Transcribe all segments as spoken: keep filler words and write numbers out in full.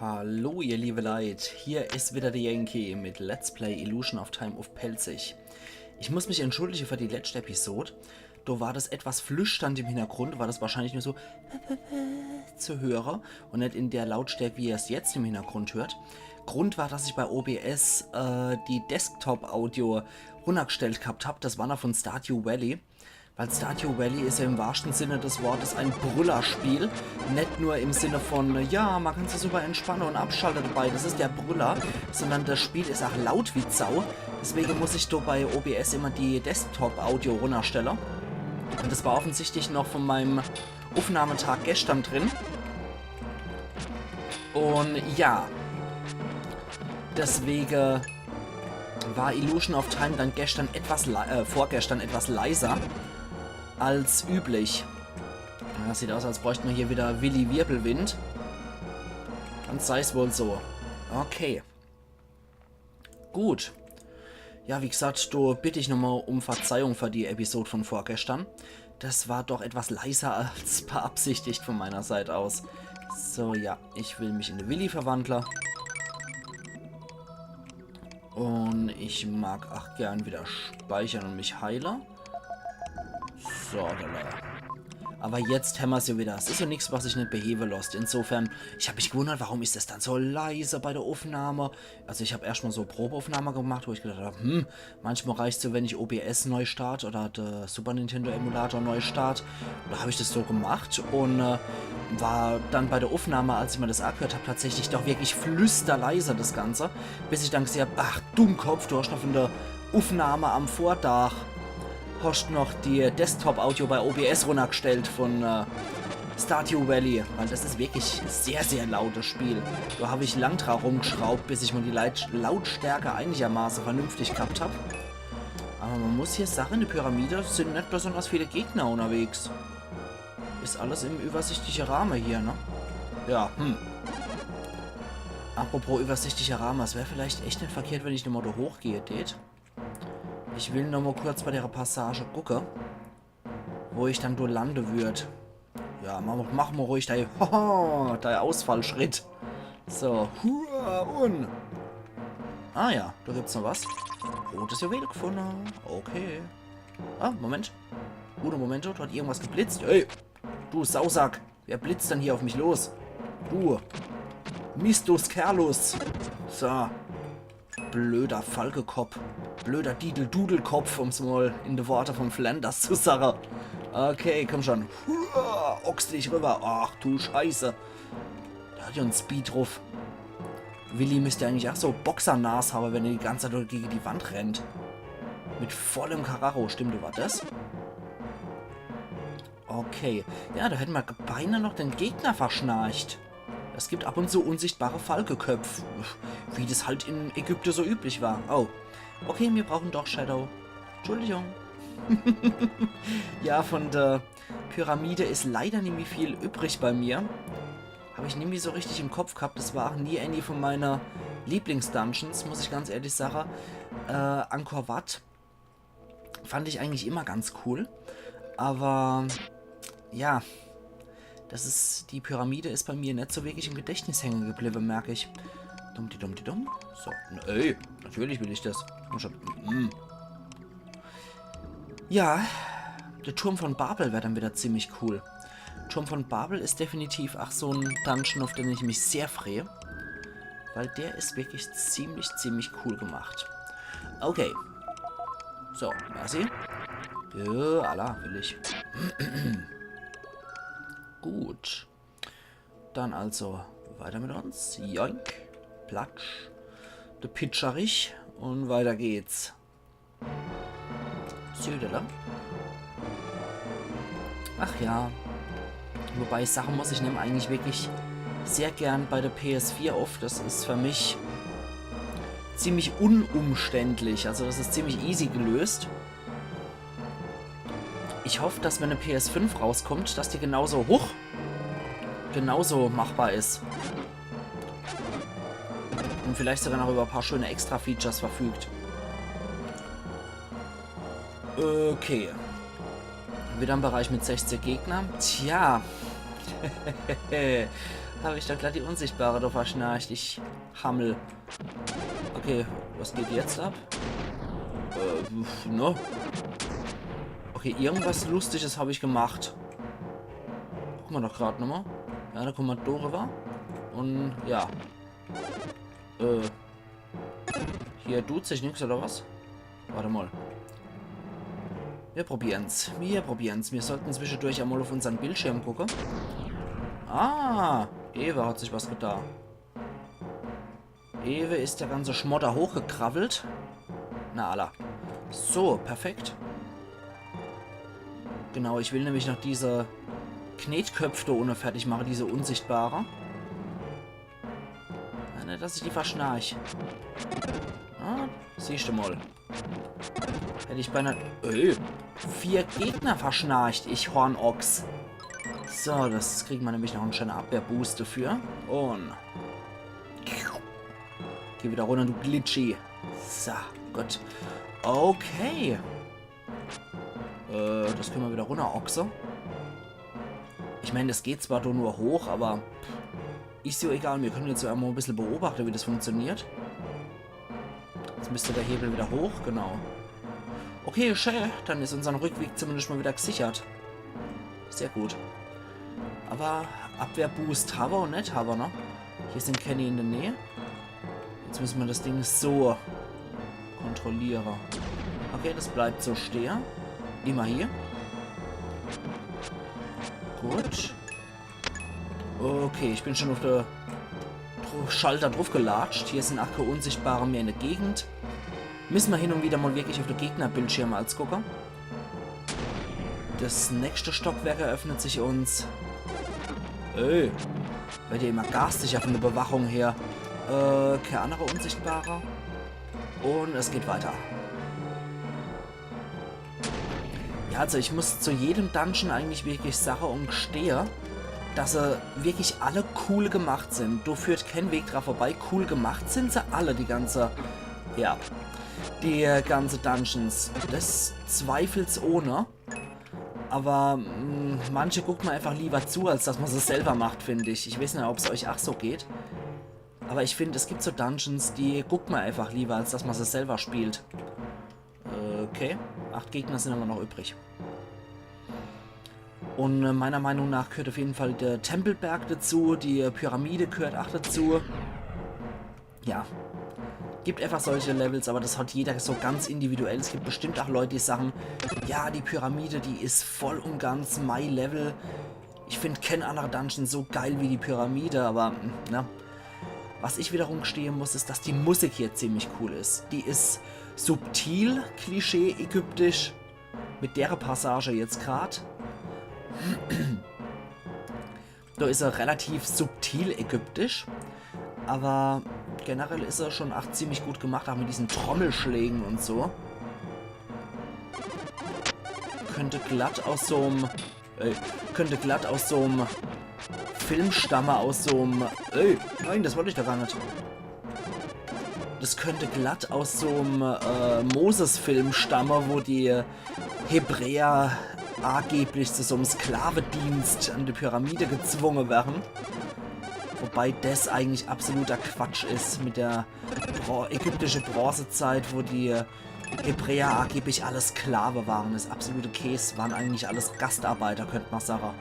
Hallo ihr liebe Leit, hier is wieder de Yankee mit Let's Play Illusion of Time uff Pälzisch. Ich muss mich entschuldige für die letschte Episod. Do war das etwas flüsternd im Hintergrund, war das wahrscheinlich nur so zu höre und net in der Lautstärke, wie ihr es jetzt im Hintergrund hört. Grund war, dass ich bei O B S äh, die Desktop-Audio runnergestellt gehabt hab. Das war noch von Stardew Valley. Weil Stardew Valley is ja im wahrschte Sinne des Wortes ein Brüllerspiel. Net nur im Sinne von, ja, man kann sich super entspanne und abschalte dabei, das is der Brüller, sondern das Spiel is auch laut wie Sau. Deswege muss ich do bei O B S immer die Desktop-Audio runnerstelle. Und das war offensichtlich noch von meinem Uffnahmetag geschtern drin. Und ja, deswege war Illusion of Time dann geschtern etwas lei- äh, vorgeschtern etwas leiser als üblich. Das sieht aus, als bräuchte man hier wieder Willi Wirbelwind. Dann sei's wohl so. Okay. Gut. Ja, wie gesagt, do bitt ich nochmal um Verzeihung für die Episod von vorgeschtern. Das war doch etwas leiser als beabsichtigt von meiner Seit aus. So, ja, ich will mich in de Willi verwandle. Und ich mag auch gern wieder speichere und mich heile. So, da, da. Aber jetzt hämmer's ja wieder. Es is ja nix, was sich net behewe losst. Insofern, ich hab mich gewundert, warum is das dann so leise bei der Uffnahme? Also ich hab erscht mal so Probeaufnahme gemacht, wo ich gedacht hab, hm, manchmal reicht's so, wenn ich O B S neu start oder de Super Nintendo Emulator neu start. Da hab ich das so gemacht und äh, war dann bei der Uffnahme, als ich mir das angehört hab, tatsächlich doch wirklich flüsterleise das Ganze. Bis ich dann gesehen hab, ach, Dummkopf, du hast noch von der Uffnahme am Vortag, hast noch die Desktop-Audio bei O B S runnergestellt von äh, Stardew Valley, weil das is wirklich sehr, sehr lautes Spiel. Da hab ich lang dran rumgeschraubt, bis ich mal die Leit Lautstärke einigermaßen vernünftig gehabt hab. Aber man muss hier sagen, in der Pyramide sind net besonders viele Gegner unterwegs. Is alles im übersichtlichen Rahmen hier, ne? Ja, hm. Apropos übersichtlicher Rahmen, es wär vielleicht echt net verkehrt, wenn ich nochmal da hochgehe, tät. Ich will nochmal kurz bei der Passage gucke, wo ich dann do lande würd. Ja, mach, mach mal ruhig dei, haha, dei Ausfallschritt. So, hua, und. Ah ja, da gibt's noch was. Rotes Juwel gefunden. Okay. Ah, Moment. Uno momento, da hat irgendwas geblitzt. Ey, du Sausack. Wer blitzt denn hier auf mich los? Du. Mistus Kerlus. So. Blöder Falkekopf. Blöder Didel-Dudel-Kopf, um's mal in de Worte von Flanders zu sagen. Okay, komm schon. Hua, ochs dich rüber. Ach du Scheiße. Der hat ja en Speed drauf. Willi müsst eigentlich auch so Boxernas haben, wenn er die ganze Zeit nur gegen die Wand rennt. Mit vollem Karacho, stimmt, war das? Okay. Ja, da hätten wir beinahe noch den Gegner verschnarcht. Es gibt ab und zu unsichtbare Falkeköpf. Wie das halt in Ägypten so üblich war. Oh. Okay, wir brauchen doch Shadow. Entschuldigung. Ja, von der Pyramide is leider nimmi viel übrig bei mir. Hab ich nimmi so richtig im Kopf gehabt. Das war auch nie eine von meiner Lieblingsdungeons, muss ich ganz ehrlich sagen. Äh, Angkor Wat fand ich eigentlich immer ganz cool. Aber ja, das is, die Pyramide is bei mir net so wirklich im Gedächtnis hängen geblieben, merk ich. Dumm, die dumm, die dumm. So, n- ey, natürlich will ich das. Komm schon. Mm. Ja, der Turm von Babel wär dann wieder ziemlich cool. Turm von Babel is definitiv auch so en Dungeon, auf den ich mich sehr freue. Weil der is wirklich ziemlich, ziemlich cool gemacht. Okay. So, merci. Ja, alla, will ich. Gut. Dann also weiter mit uns. Joink. Platsch. De Pitscherich. Und weiter geht's. Südele. Ach ja. Wobei, Sache muss ich nemm eigentlich wirklich sehr gern bei der P S vier auf. Das is für mich ziemlich unumständlich. Also das is ziemlich easy gelöst. Ich hoff, dass wenn eine P S fünf rauskommt, dass die genauso hoch, genauso machbar is. Und vielleicht sogar noch über ein paar schöne Extra-Features verfügt. Okay. Wieder im Bereich mit sechzig Gegner. Tja. Hab ich doch glatt die Unsichtbare do verschnarcht, ich Hammel. Okay, was geht jetzt ab? Äh, pf, ne? Okay, irgendwas Lustiges hab ich gemacht. Gucke mer doch grad nochmol. Ja, do kumme mer do riwwer. Un ja. Äh. Hier dut sich nix, oder was? Wart emol. Mir probieren's. Mir probieren's. Mir sollten zwischedurch emol uff unsern Bildschirm gucke. Ah, ewe hat sich was geta. Ewe is der ganze Schmodder hochgekrawwelt. Na alla. So, perfekt. Genau, ich will nämlich noch diese Knetköpf do unne fertig mache, diese unsichtbare. Na, net, dass ich die verschnarch. Ah, siehscht du mol. Hätt ich beinah, ey, vier Gegner verschnarcht, ich Hornochs. So, des kriege mer nämlich noch en schöne Abwehrboost dafür. Un geh wieder runner, du Glitschi. So, gut. Okay. Äh, des kenne mer wieder runnerochse. Ich mein, des geht zwar do nur hoch, awwer is jo egal. Mir kenne jetzt jo emol e bissel beobachte, wie des funktioniert. Jetzt misst der Hebel wieder hoch, genau. Okay, schä, dann is unsern Rückweg zumindescht mol wieder gsichert. Sehr gut. Awwer Abwehrboost hawwe mer net, hawwe mer, ne? Hier sin kenni in de Näh. Jetzt misse mer des Ding so kontrolliere. Okay, des bleibt so stehe. Immerhin. Gut. Okay, ich bin schun uff de Dru-, Schalter druffgelatscht. Hier sin ach kä Unsichtbare mehr in de Gegend. Misse mer hin un wieder mol wirklich uff de Gegnerbildschirm als gucke. Des nächschte Stockwerk eröffnet sich uns. Ey, werd jo immer garstiger vun de Bewachung her. Äh, kä annere Unsichtbare. Un es geht weiter. Ja, also ich muss zu jedem Dungeon eigentlich wirklich sache un gstehe, dass se wirklich alle cool gemacht sin. Do führt kä Weg dra vorbei. Cool gemacht sin se alle, die ganze, ja, die ganze Dungeons. Des zweifelsohne. Awwer, mm, manche guckt mer einfach liewer zu, als dass mer se selwer macht, find ich. Ich weeß net, ob's euch ach so geht. Awwer ich find, es gibt so Dungeons, die guckt mer einfach liewer, als dass mer se selwer spielt. Okay, acht Gegner sin awwer noch übrig. Un, äh, meiner Meinung nach gehört uff jeden Fall de Tempelberg dazu, die Pyramide gehört ach dazu. Ja. Gibt einfach solche Levels, awwer des hat jeder so ganz individuell. Es gibt bestimmt ach Leut, die sage, ja, die Pyramide, die is voll un ganz mei Level. Ich find kä annere Dungeon so geil wie die Pyramide, awwer, mm, ne. Was ich wiederum gstehe muss, is, dass die Musik hier ziemlich cool is. Die is subtil, klischee-ägyptisch, mit dere Passage jetzt grad. Do is er relativ subtil ägyptisch, awwer generell is er schun ach ziemlich gut gemacht, ach mit diesen Trommelschlägen un so. Könnt glatt aus so'm, äh, könnt glatt aus so'm Film stamme, aus so'm, ey, nein, des wollt ich doch gar net. Des könnt glatt aus so'm, äh, Moses-Film stamme, wo die Hebräer angeblich zu so'm Sklavedienst an de Pyramide gezwunge werre. Wobei des eigentlich absoluter Quatsch is mit der Bro-, ägyptische Bronzezeit, wo die Hebräer angeblich alle Sklave ware. Des absolute Käs, ware eigentlich alles Gastarbeiter, könnt mer sage.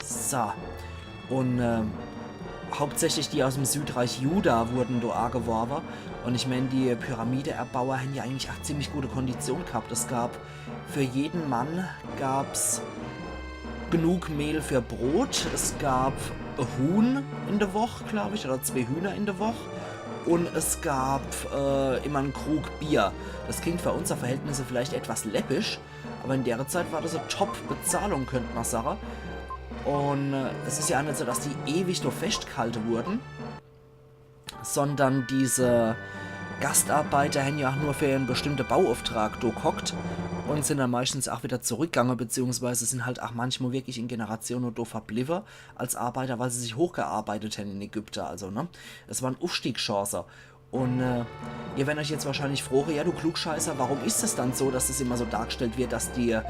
So. Un, ähm, hauptsächlich die aus'm Südreich Juda wurden do ageworwe. Un ich mein, die Pyramideerbauer hän jo eigentlich ach ziemlich gute Kondition gehabt. Es gab, für jeden Mann gab's genug Mehl für Brot. Es gab e Huhn in de Woch, glaub ich, oder zwee Hühner in de Woch. Un es gab, äh, immer en Krug Bier. Des klingt für unsere Verhältnisse vielleicht etwas läppisch, awwer in dere Zeit war des e Top-Bezahlung, könnt mer sage. Un, äh, es is jo ach net so, dass die ewig do feschtgehalte wurden, sondern diese Gastarbeiter hän jo ach nur für en bestimmte Bauufftrag do gehockt un sin dann meistens ach wieder zurückgange, beziehungsweise sin halt ach manchmol wirklich in Generatione do verbliwwe als Arbeiter, weil se sich hochgearbeitet hän in Ägypte, also, ne? Es war en Uffstiegschance. Un, äh, ihr werren euch jetzt wahrscheinlich froge, ja, du Klugscheißer, warum is es dann so, dass es immer so dargestellt wird, dass die, äh,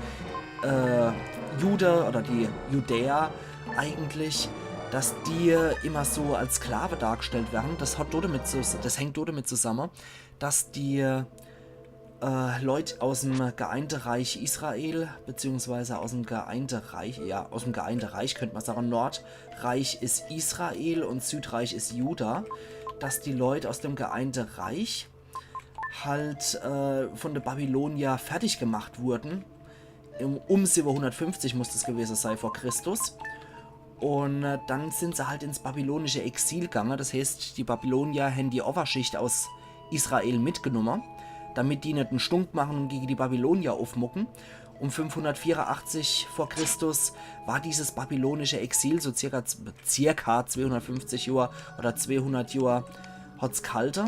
Jude oder die Judäer eigentlich dass die immer so als Sklave dargestellt werre, das hat dodemit zus-, das hängt dodemit zusamme, dass die äh, Leut aus em Geeinte Reich Israel, beziehungsweise aus em Geeinte Reich, ja, aus em Geeinte Reich könnt ma sage, Nordreich is Israel un Südreich is Juda, dass die Leut aus dem Geeinte Reich halt äh, von de Babylonier fertig gemacht wurden. Um, um siwwehunnertfünfzig muss das gewese sei vor Christus. Un äh, dann sin se halt ins babylonische Exil gange. Das heeßt, die Babylonier hän die Owwerschicht aus Israel mitgenumme, damit die net en Stunk mache un gege die Babylonier uffmucke. Um fünfhunnertvierunachtzig vor Christus war dieses babylonische Exil, so circa, circa zweehunnertfünfzig Johr oder zweehunnert Johr hat's ghalte.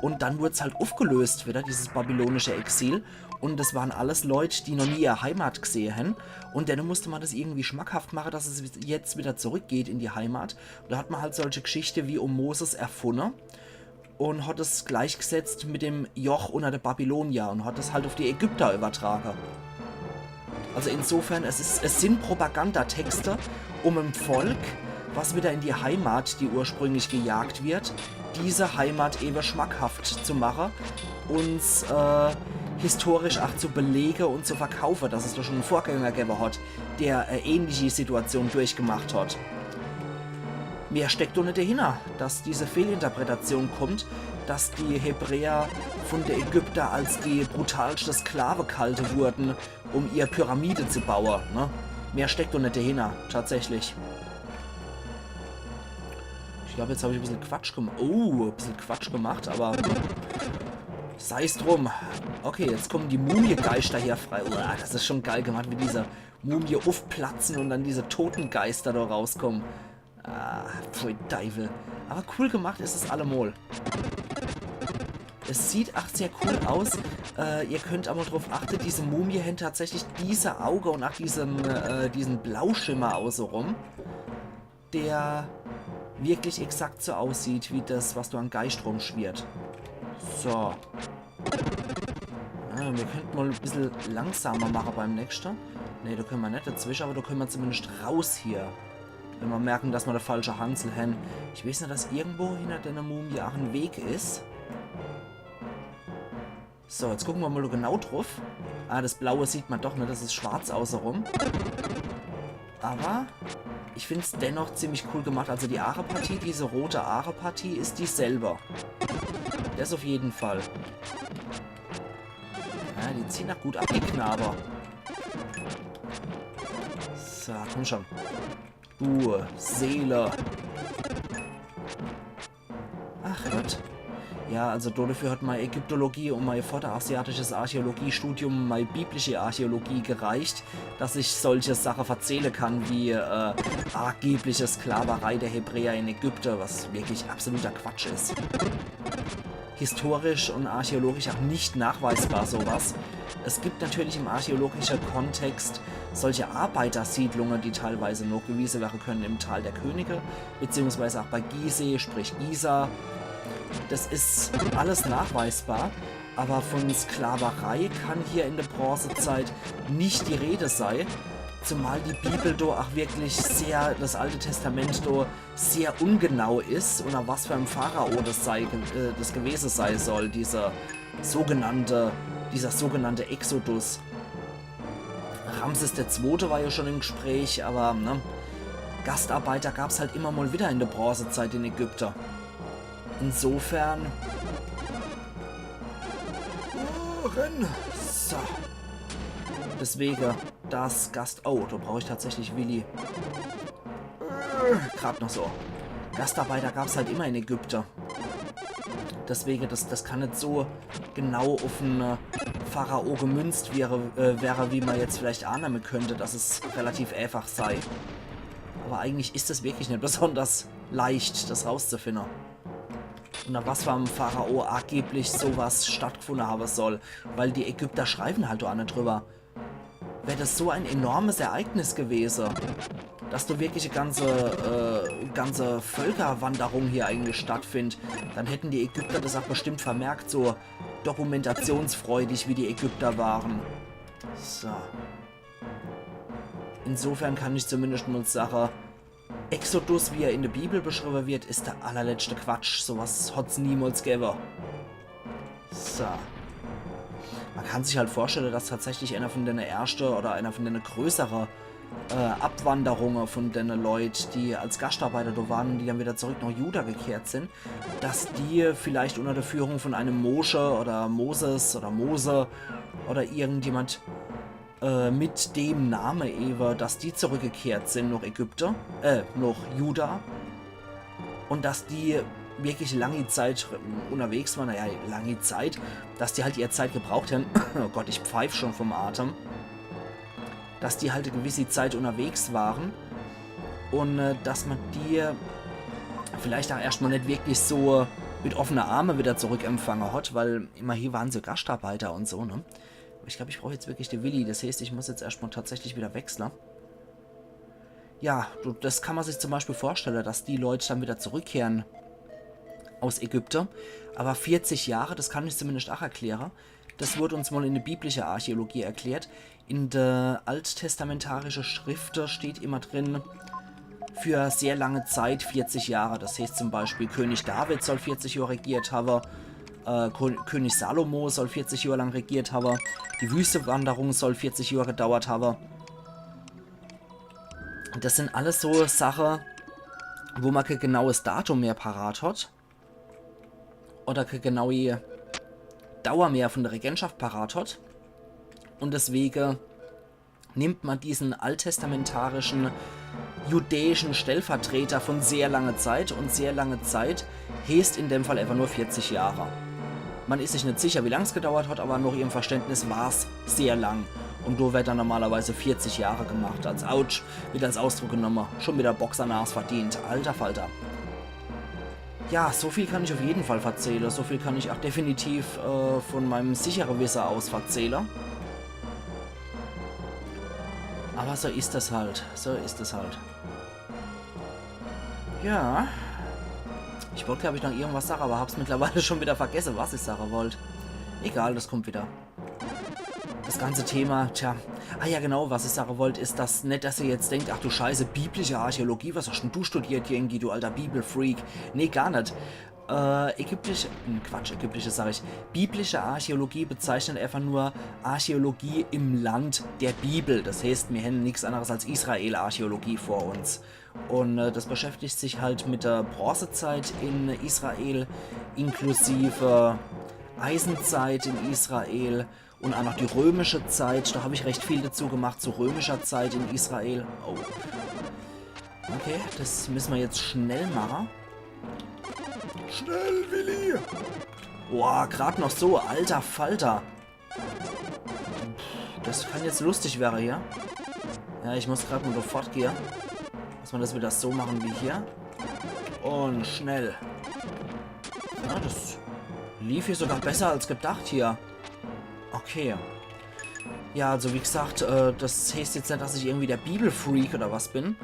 Un dann wurd's halt uffgelöst widder, dieses babylonische Exil. Un das waren alles Leut, die noch nie ihr Heimat gsehe hän. Un denne musste ma das irgendwie schmackhaft mache, dass es jetzt widder zurückgeht in die Heimat. Un do hat ma halt solche Geschichte wie um Moses erfunne un hat es gleichgesetzt mit dem Joch unner de Babylonier un hat es halt uff die Ägypter iwwertrage. Also insofern, es is, es sin Propagandatexte, um em Volk, was widder in die Heimat, die ursprünglich gejagt wird, diese Heimat ewe schmackhaft zu mache un äh, historisch ach zu belege un zu verkaufe, dass es do schon en Vorgänger gewwe hat, der e ähnliche Situation durchgemacht hat. Mehr steckt doch net dahinner, dass diese Fehlinterpretation kommt, dass die Hebräer von de Ägypter als die brutalste Sklave ghalte wurden, um ihr Pyramide zu baue, ne? Mehr steckt doch net dahinner, tatsächlich. Ich glaub, jetzt hab ich e bissel Quatsch gemacht. Oh, e bissel Quatsch gemacht, aber sei's drum. Okay, jetzt kommen die Mumiegeischter hier frei. Uah, das is schon geil gemacht, wie diese Mumie uffplatze un dann diese Totengeister do rauskommen. Ah, pfui Deiwel. Aber cool gemacht is es allemol. Es sieht ach sehr cool aus. Äh, ihr könnt emol druff achte, diese Mumie hän tatsächlich diese Auge un ach diesen, äh, diesen Blauschimmer außerum, der wirklich exakt so aussieht wie das, was do an Geischt rumschwirrt. So. Ja, mir könnte mol e bissel langsamer mache beim nächschte. Nee, do könne ma net dazwische, aber do könne ma zumindest raus hier. Wenn ma merken, dass ma de falsche Hansel hän. Ich weeß net, dass irgendwo hinner dene Mumie ach en Weg is. So, jetzt gucke ma mol genau druff. Ah, das Blaue sieht ma doch, ne? Das is schwarz außerum. Aber ich find's dennoch ziemlich cool gemacht. Also die Aarepartie, diese rote Aarepartie, is dieselbe. Das uff jeden Fall. Ja, die ziehen ach gut ab, die Knabe. So, komm schon. Du Seele. Ach Gott. Ja, also dodefür hat mei Ägyptologie un mei vorderasiatisches Archäologiestudium mei biblische Archäologie gereicht, dass ich solche Sache verzähle kann wie, äh, angebliche Sklaverei der Hebräer in Ägypte, was wirklich absoluter Quatsch is. Historisch un archäologisch ach net nachweisbar sowas. Es gibt natürlich im archäologischen Kontext solche Arbeitersiedlungen, die teilweise nachgewiese werre können im Tal der Könige, beziehungsweise ach bei Gizeh, sprich Giza. Das is alles nachweisbar, aber von Sklaverei kann hier in der Bronzezeit net die Rede sei, zumal die Bibel do ach wirklich sehr, das Alte Testament do sehr ungenau is un ach was für en Pharao das sei, äh, das gewese sei soll, dieser sogenannte, dieser sogenannte Exodus. Ramses der Zwote war ja schon im Gespräch, aber, ne, Gastarbeiter gab's halt immer mal wieder in der Bronzezeit in Ägypten. Insofern. Oh, renn! So. Deswege, das Gast-, oh, da brauch ich tatsächlich Willi. Äh, grad noch so. Gastarbeiter gab's halt immer in Ägypten. Deswege, das, das kann net so genau uff en, äh, Pharao gemünzt wäre, äh, wäre, wie man jetzt vielleicht annehme könnte, dass es relativ einfach sei. Aber eigentlich is es wirklich net besonders leicht, das rauszufinden. Un ach was für en Pharao angeblich sowas stattgefunden haben soll, weil die Ägypter schreiben halt do ach net drüber. Wär das so ein enormes Ereignis gewesen, dass do wirklich e ganze, äh, ganze Völkerwanderung hier eigentlich stattfindt, dann hätten die Ägypter das ach bestimmt vermerkt, so dokumentationsfreudig wie die Ägypter waren. So. Insofern kann ich zumindest mal sagen, Exodus, wie er in de Bibel beschriwwe werd, is de allerletschte Quatsch. Sowas hot's niemals gewwe. So. Man kann sich halt vorstelle, dass tatsächlich ener von denne erschte oder ener von denne größere äh, Abwanderunge von denne Leut, die als Gaschtarbeiter do waren, die dann wieder zurück noch Juda gekehrt sin, dass die vielleicht unter de Führung von einem Mosche oder Moses oder Mose oder irgendjemand äh, mit dem Name ewe, dass die zurückgekehrt sin noch Ägypte, äh, noch Juda. Und dass die wirklich lange Zeit unterwegs waren, naja, lange Zeit, dass die halt ihr Zeit gebraucht hän, oh Gott, ich pfeif schon vom Atem, dass die halt e gewisse Zeit unterwegs waren und äh, dass man die vielleicht auch erscht mal net wirklich so mit offene Arme wieder zurückempfange hat, weil immerhin waren se Gaschtarbeiter und so, ne? Aber ich glaub, ich brauch jetzt wirklich de Willi, das heeßt, ich muss jetzt erscht mal tatsächlich wieder wechsle. Ja, du, das kann man sich zum Beispiel vorstelle, dass die Leut dann wieder zurückkehre aus Ägypte. Aber vierzig Jahre, das kann ich zumindest auch erkläre. Das wurde uns mal in de biblische Archäologie erklärt. In de alttestamentarische Schrifte steht immer drin, für sehr lange Zeit, vierzig Jahre. Das heeßt zum Beispiel, König David soll vierzig Jahre regiert haben, äh, Kö- König Salomo soll vierzig Jahre lang regiert haben, die Wüstewanderung soll vierzig Jahre gedauert haben. Das sind alles so Sachen, wo man kein genaues Datum mehr parat hat oder keine genaue Dauer mehr von der Regentschaft parat hat. Und deswegen nimmt man diesen alttestamentarischen judäischen Stellvertreter von sehr lange Zeit, und sehr lange Zeit heeßt in dem Fall einfach nur vierzig Jahre. Man ist sich nicht sicher, wie lang es gedauert hat, aber nach ihrem Verständnis war es sehr lang. Und da wird dann normalerweise vierzig Jahre gemacht. Als Autsch wird als Ausdruck genommen. Schon wieder Boxernas verdient. Alter Falter. Ja, so viel kann ich auf jeden Fall verzählen. So viel kann ich auch definitiv äh, von meinem sicheren Wissen aus verzählen. Aber so ist das halt. So ist es halt. Ja. Ich wollte, glaube ich, noch irgendwas sagen, aber hab's mittlerweile schon wieder vergessen, was ich sagen wollte. Egal, das kommt wieder. Das ganze Thema, tja. Ah ja, genau, was ich sagen wollte, ist, dass nicht, dass ihr jetzt denkt, ach du Scheiße, biblische Archäologie, was hast denn du studiert, Yankee, du alter Bibelfreak? Nee, gar nicht. Äh, ägyptische, hm, Quatsch, ägyptische sag ich, biblische Archäologie bezeichnet einfach nur Archäologie im Land der Bibel. Das heißt, wir haben nichts anderes als Israel-Archäologie vor uns. Und äh, das beschäftigt sich halt mit der Bronzezeit in Israel, inklusive Eisenzeit in Israel und auch noch die römische Zeit. Da habe ich recht viel dazu gemacht, zu römischer Zeit in Israel. Oh. Okay, das müssen wir jetzt schnell machen. Schnell, Willi! Boah, grad noch so, alter Falter. Das kann jetzt lustig werden hier. Ja, ich muss grad mal sofort gehen. Dass wir das wieder so machen wie hier. Und schnell. Ja, das lief hier sogar besser als gedacht hier. Okay. Ja, also wie gesagt, äh, das heißt jetzt nicht, dass ich irgendwie der Bibelfreak oder was bin.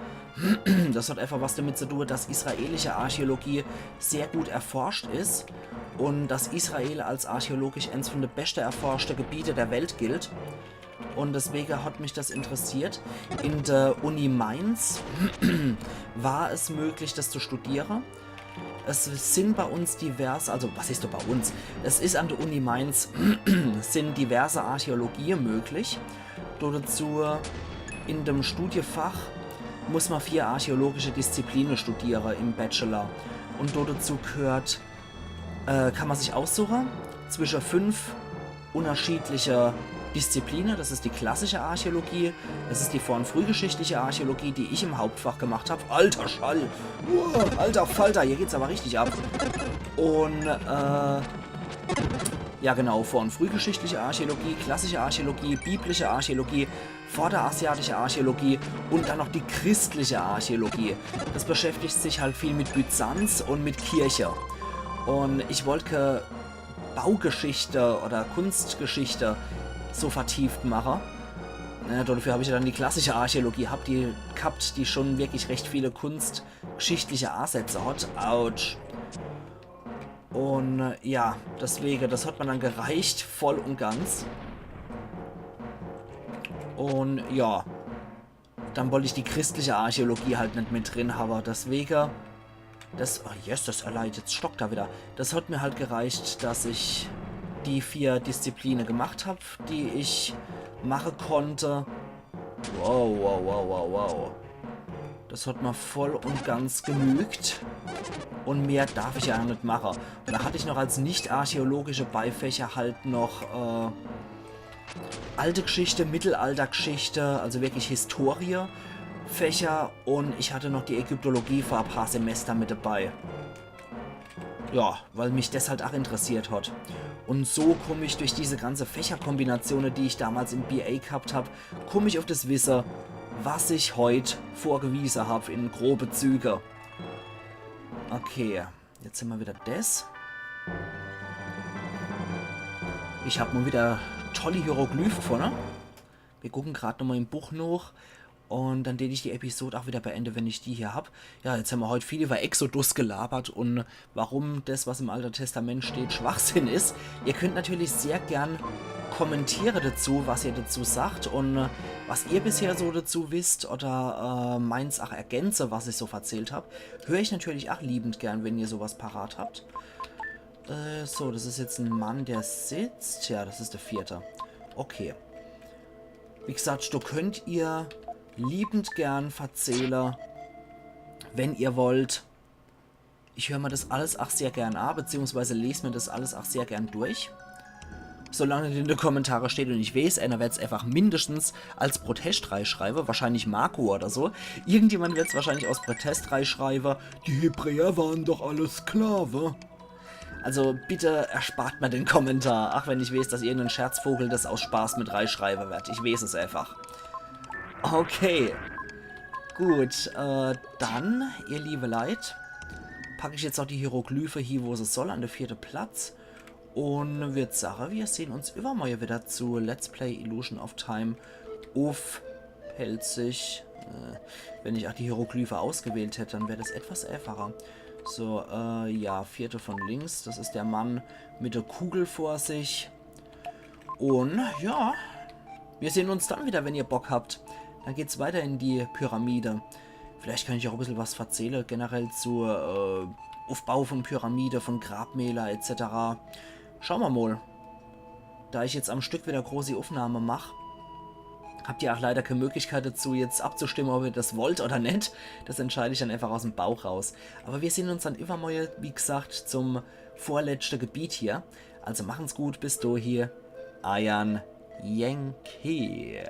Das hat einfach was damit zu tun, dass israelische Archäologie sehr gut erforscht ist und dass Israel als archäologisch eins von den bester erforschten Gebiete der Welt gilt. Und deswegen hat mich das interessiert. In der Uni Mainz war es möglich, das zu studieren. Es sind bei uns diverse, also was ist da bei uns? Es ist an der Uni Mainz, sind diverse Archäologie möglich. Dazu in dem Studiefach muss man vier archäologische Disziplinen studieren im Bachelor. Und dazu gehört, äh, kann man sich aussuchen zwischen fünf unterschiedliche Disziplinen. Das ist die klassische Archäologie, das ist die vor- und frühgeschichtliche Archäologie, die ich im Hauptfach gemacht habe. Alter Schall! Uah, alter Falter, hier geht's aber richtig ab. Und, äh, ja genau, vor- und frühgeschichtliche Archäologie, klassische Archäologie, biblische Archäologie, vorderasiatische Archäologie und dann noch die christliche Archäologie. Das beschäftigt sich halt viel mit Byzanz und mit Kirche. Und ich wollte Baugeschichte oder Kunstgeschichte so vertieft mache. Äh, dafür habe ich ja dann die klassische Archäologie hab die, gehabt, die schon wirklich recht viele kunstgeschichtliche Ansätze hat. Autsch. Und äh, ja, deswegen, das hat mir dann gereicht, voll und ganz. Und ja, dann wollt ich die christliche Archäologie halt net mit drin hawwe. Deswege, das, oh yes, das erleidet, stockt da wieder. Das hat mir halt gereicht, dass ich die vier Disziplinen gemacht hab, die ich machen konnte. Wow, wow, wow, wow, wow. Das hat mir voll und ganz genügt. Und mehr darf ich ja net machen. Und da hatte ich noch als nicht archäologische Beifächer halt noch äh, alte Geschichte, Mittelaltergeschichte, also wirklich Historie, Fächer. Und ich hatte noch die Ägyptologie vor ein paar Semester mit dabei. Ja, weil mich das halt auch interessiert hat. Und so komm ich durch diese ganze Fächerkombinationen, die ich damals im B A gehabt hab, komm ich auf das Wissen, was ich heut vorgewiesen hab in grobe Züge. Okay, jetzt hämmer wieder das. Ich hab mal wieder tolle Hieroglyphe vorne. Wir gucken grad nochmal im Buch noch. Und dann tät ich die Episode auch wieder beende, wenn ich die hier hab. Ja, jetzt hämmer heut viel über Exodus gelabert und warum das, was im Alten Testament steht, Schwachsinn is. Ihr könnt natürlich sehr gern kommentiere dazu, was ihr dazu sagt und äh, was ihr bisher so dazu wisst oder äh, meins auch ergänze, was ich so verzählt hab. Hör ich natürlich auch liebend gern, wenn ihr sowas parat habt. Äh, so, das is jetzt ein Mann, der sitzt. Ja, das is der vierte. Okay. Wie gesagt, da könnt ihr liebend gern verzähle, wenn ihr wollt. Ich hör mir das alles auch sehr gern an, beziehungsweise les mir das alles auch sehr gern durch. Solange das in de Kommentare steht und ich weeß, einer werd's einfach mindestens als Protest reischreibe, wahrscheinlich Marco oder so. Irgendjemand werd's wahrscheinlich aus Protest reischreibe, die Hebräer waren doch alle Sklave. Also bitte erspart mir den Kommentar, auch wenn ich weeß, dass irgendein Scherzvogel das aus Spaß mit reischreibe werd. Ich weeß es einfach. Okay. Gut, äh, dann, ihr liebe Leit, pack ich jetzt noch die Hieroglyphe hier, wo se soll, an de vierte Platz. Und würd sage, wir sehn uns iwwermorje wieder zu Let's Play Illusion of Time uff Pälzisch. Äh, wenn ich auch die Hieroglyphe ausgewählt hätt, dann wär das etwas äfacher. So, äh, ja, vierte von links, das is der Mann mit der Kugel vor sich. Und ja, wir sehn uns dann wieder, wenn ihr Bock habt. Dann geht's weiter in die Pyramide. Vielleicht kann ich auch e bissel was verzähle, generell zu äh, Uffbau von Pyramide, von Grabmäler et cetera. Schaue mer mol. Da ich jetzt am Stück wieder großi Uffnahme mach, habt ihr auch leider keine Möglichkeit dazu, jetzt abzustimme, ob ihr das wollt oder net. Das entscheid ich dann einfach aus'm Bauch raus. Aber wir sehn uns dann iwwermorje, wie gesagt, zum vorletzte Gebiet hier. Also machen's gut, bis dohie. Eiern Yankee.